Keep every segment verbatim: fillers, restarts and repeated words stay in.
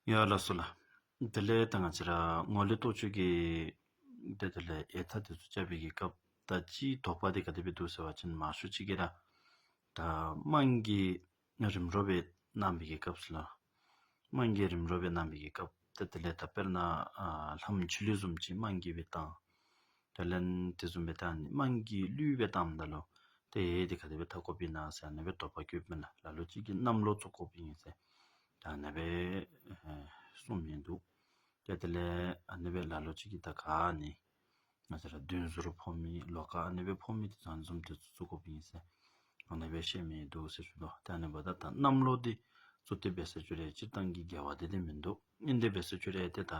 ཡ་ལགས་སོ་ལགས། དེ་ལས་ད་ང་བཅས་ར་ངོ་ལས་རྟོགས་བཅས་ཀྱི་ཏེ་དེ་ལས་ཡས་ཐ་དེ་ཚུ་རྐྱབ་པའི་གི་སྐབས་ད་ཅི་དོགས་པ་དེ་ག་དེ་སྦེ་འདུག་ཟེར་བ་ཅིན་མང་ཤོས་ཅིག་གིས་ར་ད་དམངས་ཀྱིས་རིམ་གྲོ་སྦེ་གནང་བའི་གི་སྐབས་སུ་ལགས། དམངས་ཀྱིས་རིམ་གྲོ་སྦེ་གནང་བའི་གི་སྐབས་ཏེ་དེ་ལས་ད་དཔེར་ན་ཨ་ལྷ་མོ་ཆོས་གླིང་བཟུམ་ཅིག་དམངས་ཀྱིས་སྦེ་བཏང་། དེ་ལས་དེ་བཟུམ་སྦེ་ད་ཨ་ནི་དམངས་ཀྱི་གླུ་སྦེ་བཏངམ་ད་ལུ་ཏེ་ཡས་དེ་ག་དེ་སྦེ་འཐབ་དགོཔ་ཨིན་ན་ཟེར་ཨ་ནི་སྦེ་དོགས་པ་བཀོདཔ་མས་ལགས། ལ་ལུ་ཅིག་གིས་གནམ་ལོ་བཙུགས་དགོཔ་ཨིན་ཟེར་ད་ཨ་ནི་སྦེ་ཨེ་གསུངམ་ཨིན་འདུག། ཏེ་དེ་ལས་ཨ་ནི་སྦེ་ལ་ལུ་ཅིག་གིས་ད་ག་ཨ་ནི་ང་བཅས་ར་བདུན་ཟུར་ཕོག་མི་ལོ་ཀ་ཨ་ནི་སྦེ་ཕོག་མི་དེ་ཚུ་ཨ་ནི་བཟུམ་དེ་ཚུ་བཙུགས་དགོཔ་ཨིན་ཟེར་ཨ་ནི་སྦེ་བཤད་མི་འདུག་ཟེར་ཞུ་དོ། ཏེ་ཨ་ནི་འབདཝ་ད་ད་གནམ་ལོ་འདི་བཙུགས་ཏེ་འབད་ཟེར་ཞུ་རུང་སྤྱིར་བཏང་གི་འགལ་བ་དེ་དེ་མིན་འདུག། ཨིན་དེ་འབད་ཟེར་ཞུ་རུང་ཏེ་ད་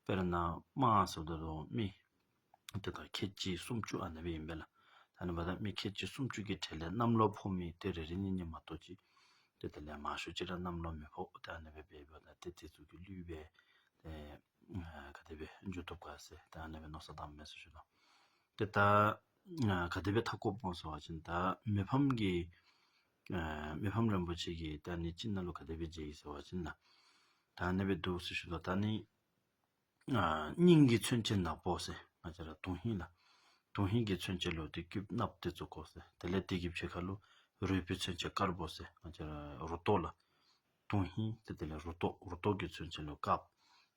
དཔེར་ན་དམངས་ཟེརཝ་ད་ལུ་མི་ཏེ་ད་ཁལ་གཅིག་སུམ་ཅུ་ཨ་ནི་སྦེ་ཨིན་པས་ལགས། ད་ཨ་ནི་འབདཝ་ད་མི་ཁལ་གཅིག་སུམ་ཅུ་གི་གྲས་ལས་གནམ་ལོ་ཕོག་མི་ཏེ་རེ་རེ་གཉིས་གཉིས་མ་གཏོགས་ཅིག་ཏེ་དེ་ལས་མང་ཤོས་ཅིག་ར་གནམ་ལོ་མི་ཕོག། ཏེ་ཨ་ནི་སྦེ་འབདཝ་ད་ཏེ་དེ་ཚུ་གི་གླུ་སྦེ་ཏེ་ཨ་ག་དེ་སྦེ་མཇུག་བསྡུ་ག་ཟེར་ཏེ་ཨ་ནི་སྦེ་མནོ་བསམ་བཏངམ་མས་ཟེར་ཞུ་དོ། ཏེ་ད་ཨ་ག་དེ་སྦེ་འཐབ་དགོཔ་སྨོ་ཟེར་བ་ཅིན་ད་མི་ཕམ་གྱི་ཨ་མི་ཕམ་རིན་པོ་ཆེ་གིས་ད་ཨ་ནི་ཅིག་ནང་ལུ་ག་དེ་སྦེ་མཇལ་ཡི་ཟེར་བ་ཅིན་ལགས། ད་ཨ་ནི་སྦེ་འདུག་ཟེར་ཞུ་དོ། ད་ཨ་ནི་ཨ་སྙིང་གི་མཚོན་བྱེད་ནག་པོ་ཟེར་ང་བཅས་ར་དོན་ཧིང་ལགས། དོན་ཧིང་གི་མཚོན་བྱེད་ལུ་ཏེ་སྐུདཔ་གནགཔོ་དེ་བཙུགས་དགོ་ཟེར། དེ་ལས་དེ་གི་ཕྱི་ཁ་ལུ་རུས་པའི་མཚོན་བྱེད་དཀར་པོ་ཟེར་ང་བཅས་ར་རུ་ཏོ་ལགས། དོན་ཧིང་ཏེ་དེ་ལས་རུ་ཏོ་རུ་ཏོ་གི་མཚོན་བྱེད་ལུ་དཀརཔོ།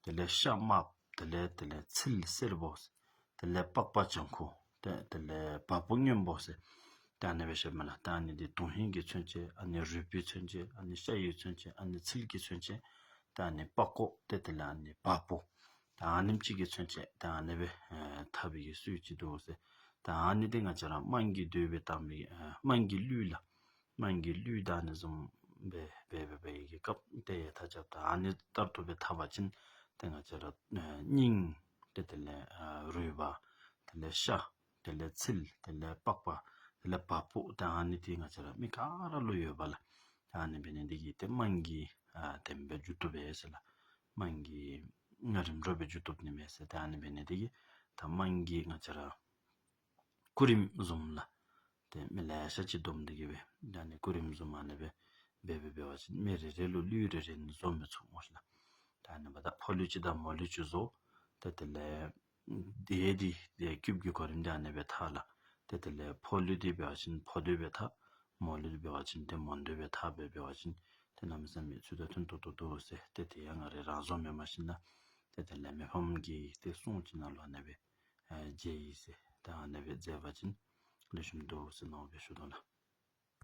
དེ་ལས་ཤ་དམརཔོ། དེ་ལས་དེ་ལས་ཚིལ་སེར་པོ་ཟེར། དེ་ལས་པགས་པ་ལྗང་ཁུ། ཏེ་དེ་ལས་བ་སྤུ་སྔོན་པོ་ཟེར། ཏེ་ཨ་ནི་སྦེ་བཤདཔ་མས་ལགས། ཏེ་ཨ་ནི་འདི་དོན་ཧིང་གི་མཚོན་བྱེད་ཨ་ནི་རུས་པའི་མཚོན་བྱེད་ཨ་ནི་ཤ་ཡི་མཚོན་བྱེད་ཨ་ནི་ཚིལ་གྱི་མཚོན་བྱེད་ཏེ་ཨ་ནི་པགས་ཀོ་ཏེ་དེ་ལས་ཨ་ནི་བ་སྤུ་ཏེ་ཨ་ནེམ་ཅིག་གི་མཚོན་བྱེད་ཏེ་ཨ་ནི་སྦེ་ཨེ་འཐབ་པའི་གི་སྲོལ་ཅིག་འདུག་ཟེར། ཏེ་ཨ་ནི་འདི་ང་བཅས་ར་དམངས་ཀྱི་མདོས་སྦེ་བཏང་བའི་ཨེ་དམངས་ཀྱི་གླུ་ལགས། དམངས་ཀྱི་གླུ་ད་ཨ་ནི་བཟུམ་སྦེ་འབད་འབད་འབད་བའི་གི་སྐབས་ཏེ་ཡས་ཐ་རྐྱབ་ད་ཨ་ནི་ལྟར་དུ་སྦེ་འཐབ་པ་ཅིན་ཏེ་ང་བཅས་ར་ཨེ་སྙིང་ཏེ་དེ་ལས་ཨེ་རུས་པ་དེ་ལས་ཤ་དེ་ལས་ཚིལ་དེ་ལས་པགས་པ་དེ་ལས་བ་སྤུ་ཏེ་ཨ་ནི་འདི་ང་བཅས་ར་མི་ག་ར་ལུ་ཡོད་པས་ལགས། ཏེ་ཨ་ནི་འབད་ནི་འདི་གིས་ཏེ་དམངས་ཀྱི་ཨ་དེམ་སྦེ་མཇུག་བསྡུ་བས་ཟེར་ལགས། དམངས་ཀྱི་རིམ་གྲོ་སྦེ་མཇུག་བསྡུ་ནི་མས་ཟེར། ཏེ་ཨ་ནི་འབད་ནི་འདི་གིས་ད་དམངས་ཀྱི་ང་བཅས་ར་སྐུ་རིམ་བཟུམ་ལགས། ཏེ་མི་ལེ་ཤ་ཅིག་བསྡོམས་ཏེ་གི་སྦེ་ད་ཨ་ནི་སྐུ་རིམ་བཟུམ་ཨ་ནི་སྦེ་འབད་འབད་འབད་བ་ཅིན་མི་རེ་རེ་ལུ་གླུ་རེ་རེ་ནི་བཟོ་མི་ཚུགས་སྨོ་ཤིག་ལགས། ད་ཨ་ནི་འབདཝ་ད་ཕོ་གླུ་ཅིག་དང་མོ་གླུ་ཅིག་བཟོ། ཏེ་དེ་ལས་ཏེ་འདི་ཏེ་སྐུདཔ་གི་གོ་རིམ་འདི་ཨ་ནི་སྦེ་འཐབ་ལགས། ཏེ་དེ་ལས་ཕོ་གླུ་འདི་འབད་བ་ཅིན་ཕོ་གླུ་སྦེ་འཐབ། མོ་གླུ་འདི་འབད་བ་ཅིན་ཏེ་མོ་གླུ་སྦེ་འཐབ་སྦེ་འབད་བ་ཅིན་ཏེ་གནམ་མེད་ས་མེད་ཚུལ་དང་མཐུན་ཏོག་ཏོ་འདུག་ཟེར། ཏེ་དེ་ཡང་ང་རའི་རང་བཟོ་མེན་མས་ཤིག་ལགས། ཏེ་དེ་ལས་མི་ཕམ་གྱི་ཏེ་གསུང་ཅིག་ནང་ལུ་ཨ་ནི་སྦེ་ཨེ་མཇལ་ཡི་ཟེར། ཏེ་ཨ་ནི་སྦེ་མཇལ་བ་ཅིན་ལེགས་ཤོམ་འདུག་ཟེར་མནོ་སྦེ་ཞུ་དོ་ལགས།